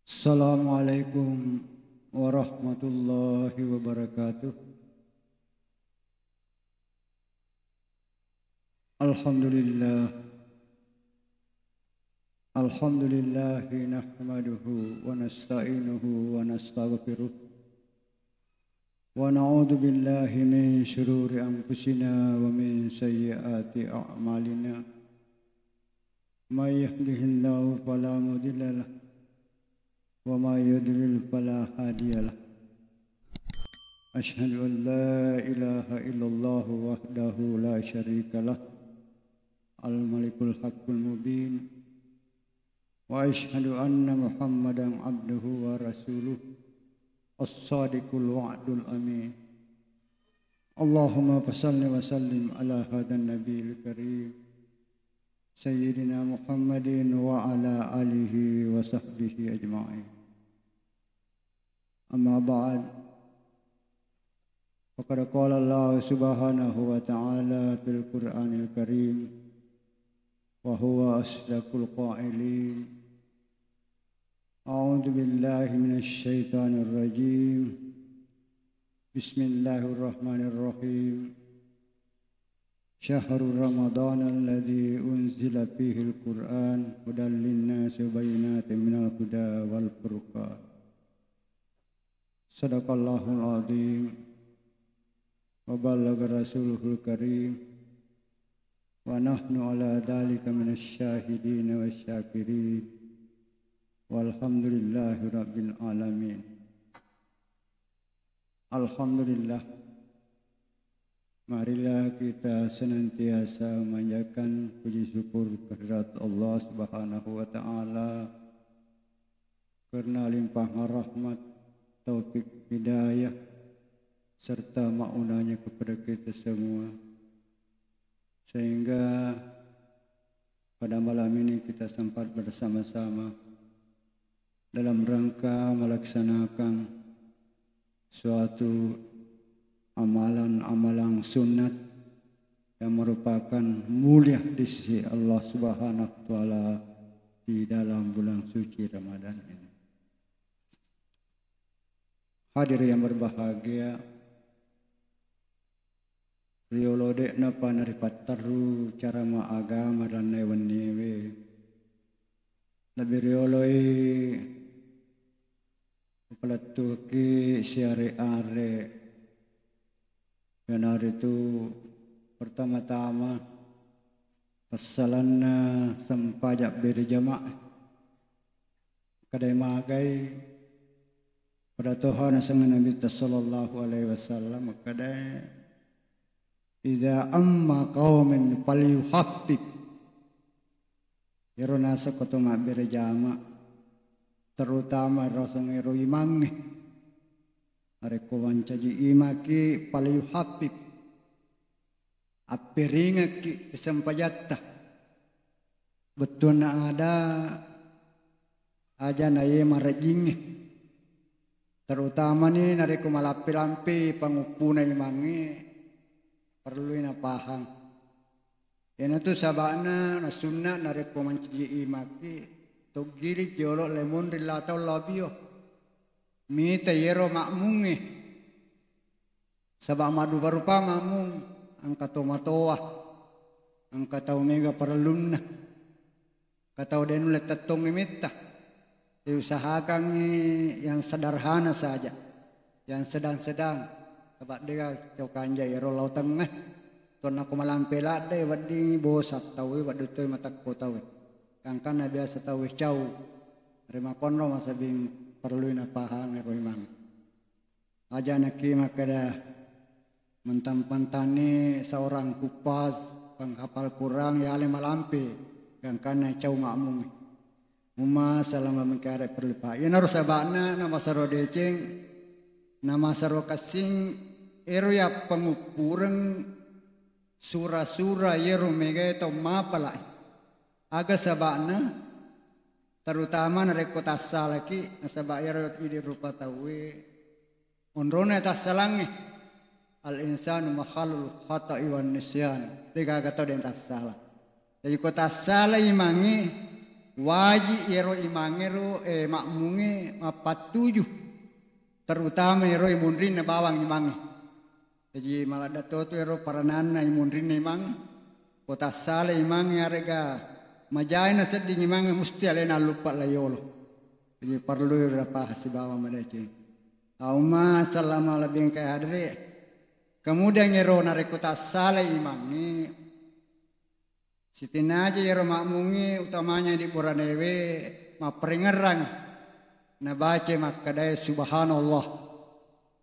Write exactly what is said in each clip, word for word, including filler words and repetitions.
Assalamualaikum warahmatullahi wabarakatuh. Alhamdulillah. Alhamdulillahi nahmaduhu wa nasta'inuhu wa nastaghfiruh. Wa na'udzu billahi min syururi anfusina wa min sayyiati a'malina. May yahdihillahu fala mudilla lah, wa may yudlil fala hadiya lah. Asyhadu an la ilaha illallah wahdahu la syarika lah, al-malikul haqqul mubin. Wa asyhadu anna Muhammadan abduhu wa rasuluh, as-sadiqul wa'dul amin. Allahumma fasalli wa sallim ala hadan nabiyil karim, Sayyidina Muhammadin wa ala alihi wa sahbihi ajma'in. Amma ba'd. Faqad qala Allah subhanahu wa ta'ala fil Qur'anil Karim, wa huwa asdaqul qailin. A'udzu billahi minasy syaithanir rajim. Bismillahirrahmanirrahim. Syahru Ramadan alladzi unzila fihil Qur'an hudan linnasi wa bayyinatin minal huda wal furqan. Sadaqallahul azim wa ballagha rasuluhul karim wa nahnu ala dzalika minasy syahidin wasy syakirin. Walhamdulillahi rabbil alamin. Alhamdulillah. Marilah kita senantiasa memanjatkan puji syukur kehadirat Allah Subhanahu wa Ta'ala karena limpahan rahmat, taufik, hidayah, serta maunanya kepada kita semua. Sehingga pada malam ini kita sempat bersama-sama dalam rangka melaksanakan suatu amalan-amalan sunnat yang merupakan mulia di sisi Allah Subhanahu wa Ta'ala di dalam bulan suci Ramadan ini. Hadir yang berbahagia, riolo de'napa naripatterru carama agama rannae wenniewe, lebbi rioloi upalettuki siare-are, iyanaritu pertama-tama passalanna sempajang berjamaah. Kadai magai pada toha nasengnge Nabitta sallallahu alaihi wasallam, kadai, "Idza amma qaumin falyuhaffif." Ero naseng ko to mabbere jama, terutama raseng ero imangnge. Narekko mancaji imaki, falyuhaffif. Apperingekki sempajatta. Bettuanna ada aja na ye marejingnge. Terutamani narekko malampe-lampe panguppuna imangnge, perlui napahang. Iyanatu saba'na nasunna narekko mancaji imaki, toggiri jolo lemonri latau labio. Mita yero makmungnge. Saba' maddupa-rupa makmung, engka to matoa, engka tau mega parellunna, engka tau de' nulle tettongngi metta. Diusahakangngi yang sederhana saja, yang sedang-sedang, saba' de'ga cau kanja ero lao tengnga. Tonna ko malampe ladde wedding bosa tauwe, wedding toi matekko tauwe. Gangkanna biasa tauwe cau, rimakkonro masabing perlui napahang ero imang. Aja' naki makkeda mentang-mentangni seorang hufaz, penghafal Quran, yale malampe, gangkanna cau makmung. Umma salama mengkare perlu pa. Iyanaro saba'na namasaro deceng, namasaro kassing, ero yappanguppureng sura-sura yero megae tau mapala'i. Aga saba'na, terutama narekko tassalaki, nasaba' ero idi rupa tauwe, onrona tassalangnge. Al-insanu mahallul khata'i wan nisyan. De'gaga tau de' tassala. Jadi ko tassala imangnge, Waji iyaro imangngero, eh, makmungnge mappattuju, terutama iyaro imunrinna bawang imangnge. Jaji maladda to tu ero parananna imunrinna imang, ko tassala imang yarega majai nasedding imang musti alena alluppa layolo. Jaji parellu ero napahang sibawa madeceng. Allahumma sallama lebih engka hadere. Kemudian ero narekko tassala imangnge, sitinaja ero makmungnge utamanya di buranewe mapparengerang nabaca makkadae subhanallah.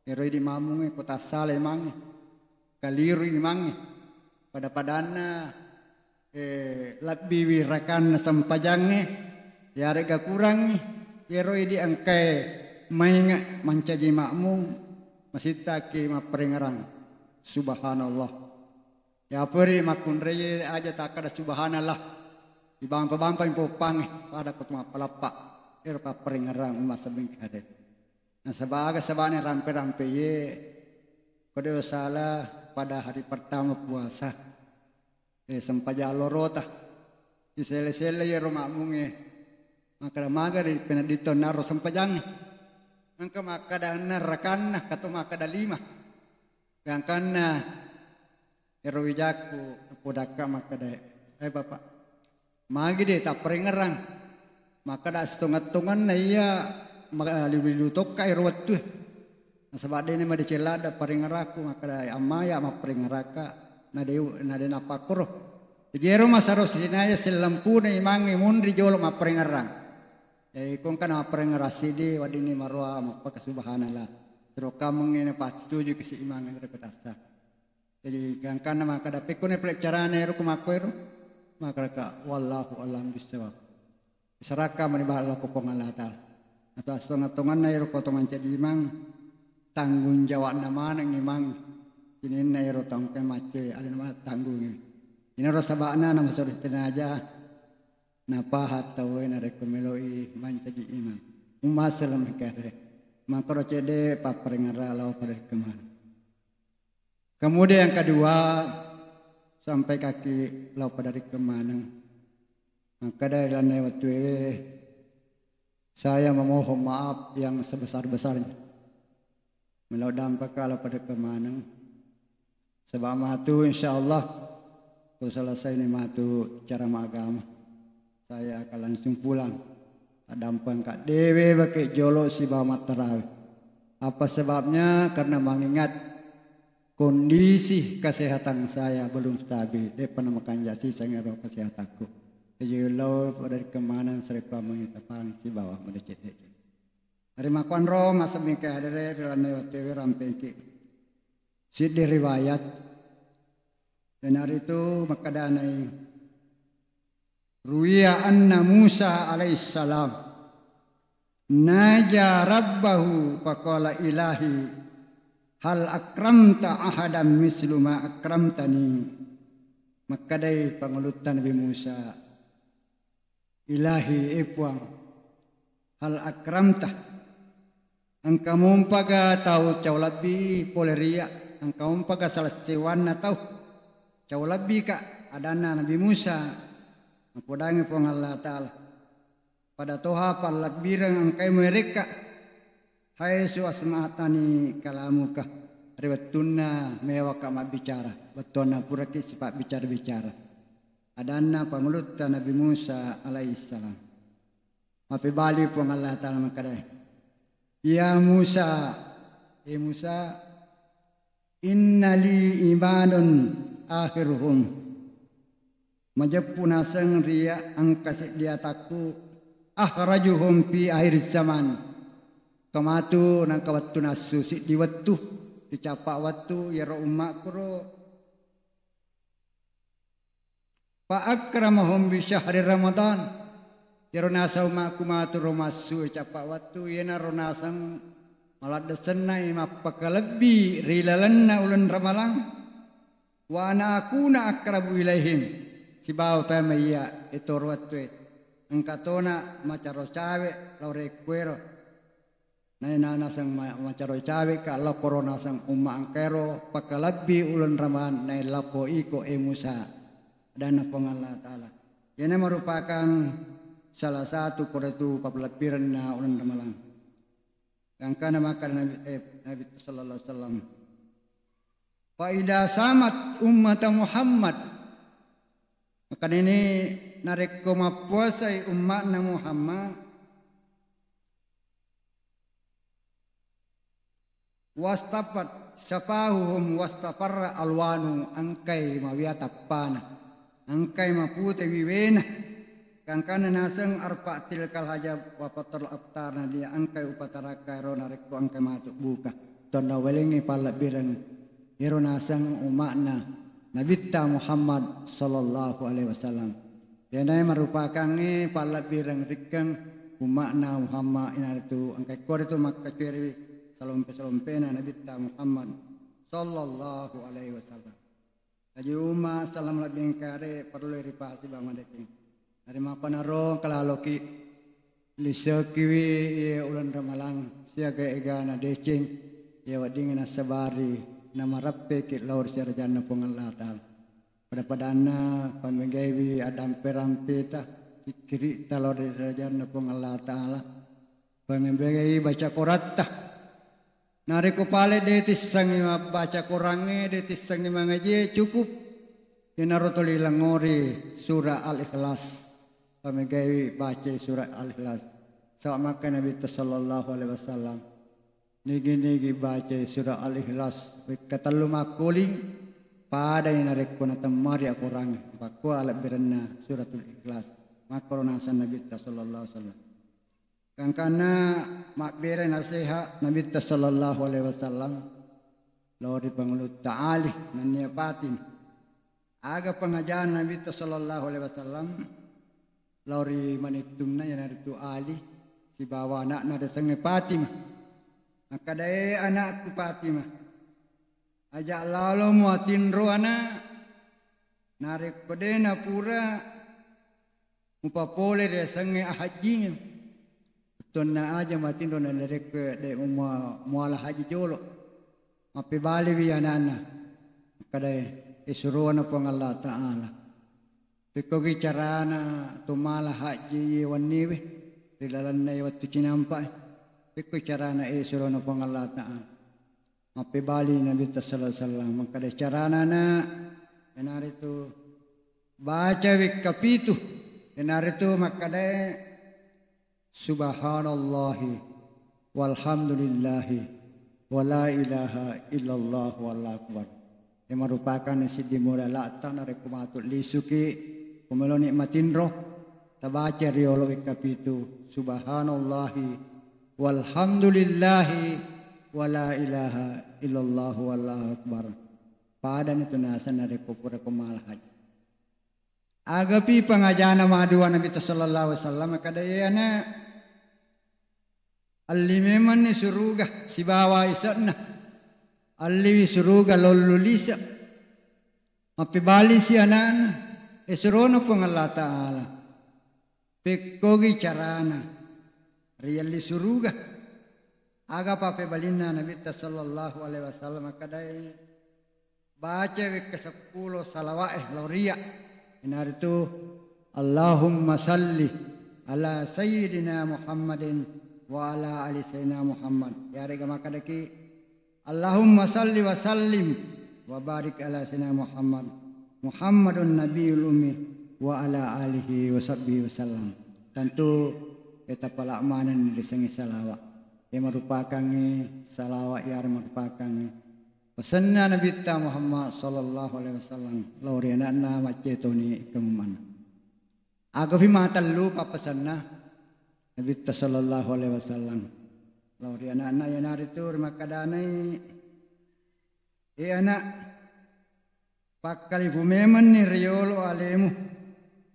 Ero idi makmungnge ko tassala imangnge, kaliru imangnge, pada-padanna, eh, lebbiwi rakanna sempajangnge, yarega kurangngi, ero idi engkae mainga mancaji makmung, masittaki mapparengerang subhanallah. Yapori makkunraie aja takkada subhanallah. Ibampa-bampa impoppangnge pada ko mappalappa. Ero papparengerang umma sebengkade. Nasaba aga sabane rampe-rampe ye, ko de sala pada hari pertama puasa. Eh, sempajang lorota. Iselle-selle yero makmungnge. Makkada magari penedito naro sempajangnge. Engka makkada enna rakanna, kato makkada lima. Gangkanna ero wijakku napodakka makkadae, "Eh, Bapak, magi de tapparengerang?" Makkada, "Setongeng-tongenna iya ma-, lidu-lidu tokka ero wettue. Nasaba dena madeceng ladde parengerakku." Makkada, "Ammaya mapparengerakka, nade-, nade napakkoro." Jaji ero masaro sinaya sellempuna imangnge munri jolo mapparengerang. Eh, kongkana mapparengerang sidi, weddinni maroa mappaka subhanallah. Terus kamengnge napattuju ke si imangnge ero ko tassa. Jadi gangkanna makkada, "Pekkone pale carana ero ko makko ero?" Makkadaka, "Wallahu a'lam bissawab." Serakka mani balla ko Puang Allah Taala. Atau setongeng-tongenna ero ko tongeng caji imang, tanggung jawabna maneng imang. Sininna ero tongeng maccoe, alena ma tanggungi. Inaro sabana namasori tenaja, napaha tauwe narekko meloi mancaji imang. Umma selem kere. Mangkoro cede papparengera lao pada kemana. Kemudian yang kedua, sampai kaki lao pada ri kemaneng. Makkada ri lanai wettuewe, saya memohon maaf yang sebesar-besarnya. Melo dampaka lao pada kemaneng. Sebab matu insya Allah, ku selesai ni matu cara agama. Saya akan langsung pulang. Tadampengka dewe bake jolo sibawa mattarawe. Apa sebabnya? Karena mengingat kondisi kesehatan saya belum stabil. Depa namakanja siseng ero kesehatanku. Jadi lao pada kemaneng serepa mengitapang sibawa madecet-decet. Hari makuanro masemi ke hadere ri lanai wettuewe rampengki. Siddi riwayat. Iyanaritu makkadanai, ruwiya anna Musa alaihissalam naja rabbahu faqala, "Ilahi, hal akramta ahadan mislu ma akramtani?" Makkadai pangulutta Nabi Musa, "Ilahi, e Puang, hal akramta? Engka mompaga tau cau lebbi pole ria? Engka mompaga salessewanna tau cau lebbika?" Adanna Nabi Musa, napodangi Puang Allah Ta'ala, "Pada toha pallebbireng engkai muerekka, haitsu asma'tani kalamuka, ri wettunna mewaka mabbicara, wettuanna puraki sipabbicara-bicara." Adanna pangulutta Nabi Musa alaihissalam. Mapebali Puang Allah Ta'ala makkeda, "Ya Musa, e Musa, inna li ibadun akhiruhum." Majeppu naseng ri engka seddi atakku, akhrajuhum fi akhir zaman. Kamatu nangka wettu nassu seddi wettu, dicappa wettu, iyaro ummakkuro. Fa akramahum bi syahri Ramadan. Iyaro naseng ummakku matu ro massu e cappa wettu, iyanaro naseng maladde sennai mappakalebbi ri lalenna uleng Ramalang. Wa ana akuna akrabu ilaihim, sibawa paimeng iya e toro wettue engka tona macaro cawe lao rekkuero. Naina naseng ma-, macaro cawe ka lao koro naseng umma engkaero pakalebbi uleng Ramadan nae lao ko iko e Musa, adanna Puang Allah Ta'ala. Iyana merupakan salah satu pura tu papalebbirenna uleng ramalang. Gangkana makkada Nabi, eh, Nabi sallallahu alaihi wasallam, "Fa idza samat ummata Muhammad," makkada ini, narekko mappuasai umma'na Muhammad, "wastafat syafahuhum wastafarra alwanu," engkai mawia tappana, engkai mapute wiwena. Gangkana naseng arfa tilkal hajab wa fatal aftar, nadia engkai upatarakka ero narekko engkai matu buka. Tonna welengngi pallebbireng ero naseng umma'na Nabitta Muhammad sallallahu alaihi wasallam. Iyanai marupakangngi pallebbireng rikkeng umma'na Muhammad, inaritu engka ikkoritu makkacueriwi salompe-salompena Nabitta Muhammad sallallahu alaihi wasallam. Jaji umma sallam lebbi engkare perlu ripasi bang madeceng. Dari makkonaro kalaloki lisekiwi iye uleng ramalang siaga egana deceng, iye weddingngi nassabari namarappeki lao ri serajanna Puang Allah Ta'ala. Pada-padanna pamegaiwi adampe-rampeta, sikkiritta lao ri serajanna Puang Allah Ta'ala. Pamegaiwi baca koratta. Narekko pale de tissengngi mabbaca korangnge, de tissengngi mangajie, cukup. Iyanaro tuli langori surah Al-Ikhlas. Pamegaiwi baca surah Al-Ikhlas. Saba makkeda Nabitta sallallahu alaihi wasallam, nigi-nigi bacai surah Al-Ikhlas wekka tellu makkuling, padani narekko natemmari akorangnge, pakkua alebbirenna suratul Ikhlas. Makkoro naseng Nabitta sallallahu alaihi wasallam. Gangkanna mabbere naseha Nabitta sallallahu alaihi wasallam lao ri Pangulutta Ali nennia Fatimah. Aga pangajana Nabitta sallallahu alaihi wasallam lao ri manittunna, iyanaritu Ali sibawa ana'na riasengnge Fatimah. Makkadae, "Anakku Fatimah, aja lalo muatinro ana', narekko de napura mupapole riasengnge ahajjinge. Tonna aja matinro nalerekko de mua-, muala haji jolo." Mappebaliwi ana'na, makkadae, "Esurona Puang Allah Ta'ala. Pekkogi carana to mala haji iye wenniwe ri lalenna iye wettu cinampa e. Pekkogi carana esurona Puang Allah Ta'ala." Mappebali Nabitta sallallahu alaihi wasallam, makkada, "Carana, nak, iyanaritu baca wekka pitu, iyanaritu makkadae, Subhanallahi walhamdulillahi wa la ilaha illallah wallahu akbar." Iya marupakanna siddi modalatta narekko matu lisuki, ko meloni matinro, tabaca riolo wekka pitu, Subhanallahi walhamdulillahi wa la ilaha illallah wallahu akbar. Padani tu naseng narekko pura ko mala haji. Agapi pangajana madua Nabitta sallallahu alaihi wasallam, kada iyana, alli memanni suruga sibawa ise'na, alliwi suruga lollu lise'. Mappebalisi ana'na, esurona Puang Allah Ta'ala, pekkogi carana rialli suruga. Aga pappebalinna Nabitta sallallahu alaihi wasallam, kadai, baca wekka seppulo salawa'e lao ria, iyanaritu, "Allahumma salli ala sayyidina Muhammadin wa ala ali sayyidina Muhammad." Iyarega makkadaki, "Allahumma salli wa sallim wa barik ala sayyidina Muhammad, Muhammadun nabiyul ummi wa ala alihi wa sahbihi wa sallam." Tentu, e, tapala maneng risengnge salawa'. E, marupakangngi salawa' iyaro marupakangngi pasenna Nabitta Muhammad sallallahu alaihi wasallam, lao ri ana'na, macce toni kemumana. Agapi matellu pappasenna Nabitta sallallahu alaihi wasallam lao ri ana'na, iyanaritu rimakkadanai, "E ana', pakkalipu memenni riolo alemu,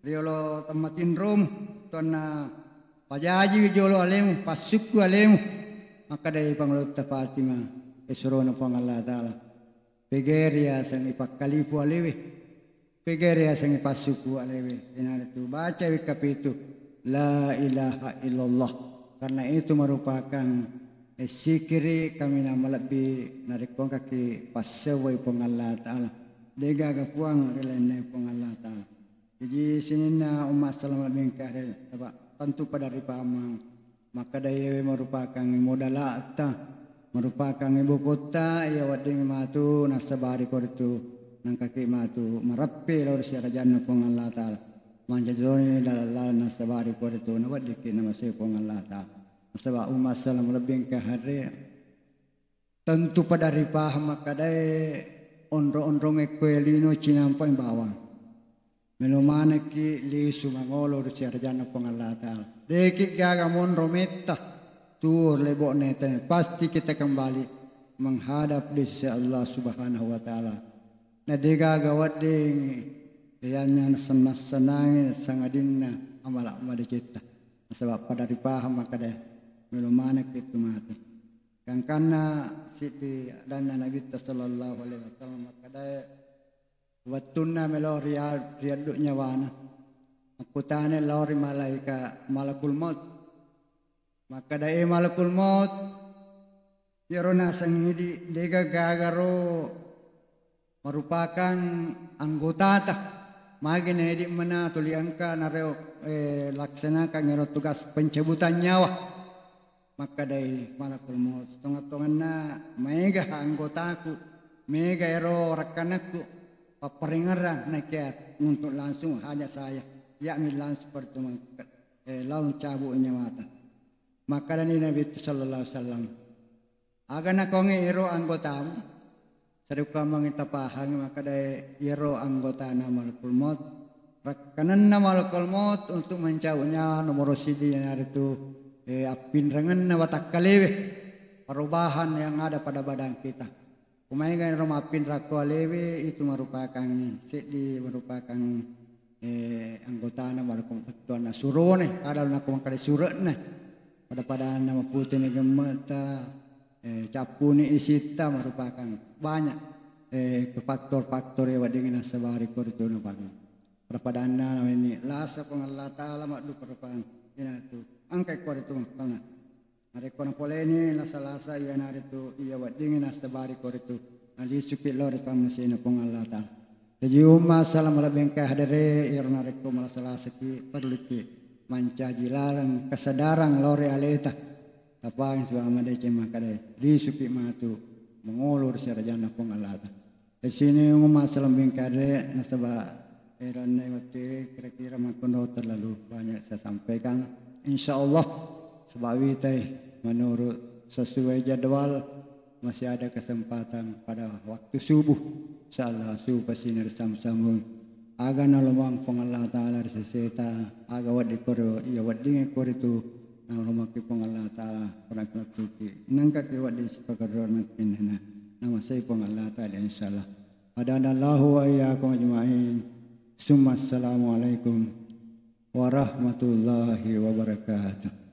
riolo temmatinromu, tonna pajajiwi jolo alemu, passukku alemu." Makkadai Pangulutta Fatimah, esurona Puang Allah Ta'ala, "Pegeri aseng ipakkalipu alewe, pegeri aseng ipassukku alewe." Iyanaritu baca wekka pitu, "La ilaha illallah." Karena itu merupakan, e, sikiri' kaminang malebbi narekko engkaki passewwai Puang Allah Ta'ala. Degaga puang ri lainna Puang Allah Ta'ala. Jaji Di sininna umma' salama' bengkare, apa, tentu pada ripahang makkeda iyewe merupakan modala'ta, merupakan bokotta, iya wedding matu nassabari koritu nangkaki matu mareppe lao ri siarajanna Puang Allah Ta'ala. Mancaji toni laleng-laleng nassabari koritu naweddikki namasei Puang Allah Ta'ala. Nasaba umma' salama' lebbi engka hadre, tentu pada ripahang makkedae onro-onrong ekkoe lino cinampai bawang. Melo manekki lisu mangolo ri siarajanna Puang Allah Ta'ala. Deki gaga monro metta tuo lebo'na tene, pasti kita kembali menghadap di sisi Allah Subhanahu wa Ta'ala. Na degaga wedding rianna senang-senangi sangadinna amala madecetta. Nasaba pada ripahang makkedae melo manekki tu mate. Gangkanna siddi adanna Nabitta sallallahu alaihi wasallam makkedae, wettunna melo ria-, riaddu nyawana, makkutana lao ri malaika malakul maut. Makkeda, "E malakul maut, iyaro naseng idi dega gagaro merupakan anggotata. Magi na idi mena tuli engka nareo, eh, laksanakan ero tugas pencabutan nyawa?" Makkedai malakul maut, "Tonga-tonganna maega anggotaku, maega ero rakkanakku papparingerang nakia untuk langsung hajat saya, yakni langsung pertemuan, eh, laung cabut nyawata." Makkedani Nabi sallallahu alaihi wasallam, "Aga nakonge ero anggotamu?" Sarekkuammengngi tapahangngi makkedae iyaro anggotana malakul maut, rakkananna malakul maut untuk mencabut nyawa nomoro siddi iyanaritu, eh, appinrengenna watakkalewe, perubahan yang ada pada badan kita. Kumaega ero mappinrakko alewe itu merupakan seddi, merupakan eh, anggotana malakul maut, bettuanna surone, pada nakko makkeda sure'na, pada-padanna maputini gemme'ta, eh, cappuni isitta, merupakan banyak, eh, faktor-faktor iya weddingngi nassabari koritu napang. Pada-padanna namani lasa Puang Allah Ta'ala maddupa rupang inatu. Engkai koritu makkalna. Narekko napoleni lasa-lasa iyanaritu iya weddingngi nassabari koritu, nalisuki lao ri pammasena Puang Allah Ta'ala. Jaji umma' salama' lebbi engka hadere, iyaro narekko malasa-lasaki, perluki mancaji laleng kesadaran lao ri aleta. Tapahangngi sibawa madeceng makkedae, lisuki matu mangolo ri siarajanna Puang Allah Ta'ala. Di sini umma' salama' lebbi engka hadere, nasaba eranna wettu kira-kira makkono terlalu banyak saya sampaikan. Insya Allah, sebab witai menurut sesuai jadwal masih ada kesempatan pada waktu subuh. Insya Allah subuh pasti narisambung-sambung. Aga nalomang Puang Allah Ta'ala ri seseta, aga wedding koro iya wedding koritu nalomaki Puang Allah Ta'ala pada kelatuki. Nangkaki wedding sipakarona kinnena namasei Puang Allah Ta'ala, insya Allah. Hadanallahu wa iyyakum ajma'in. Summa assalamualaikum warahmatullahi wabarakatuh.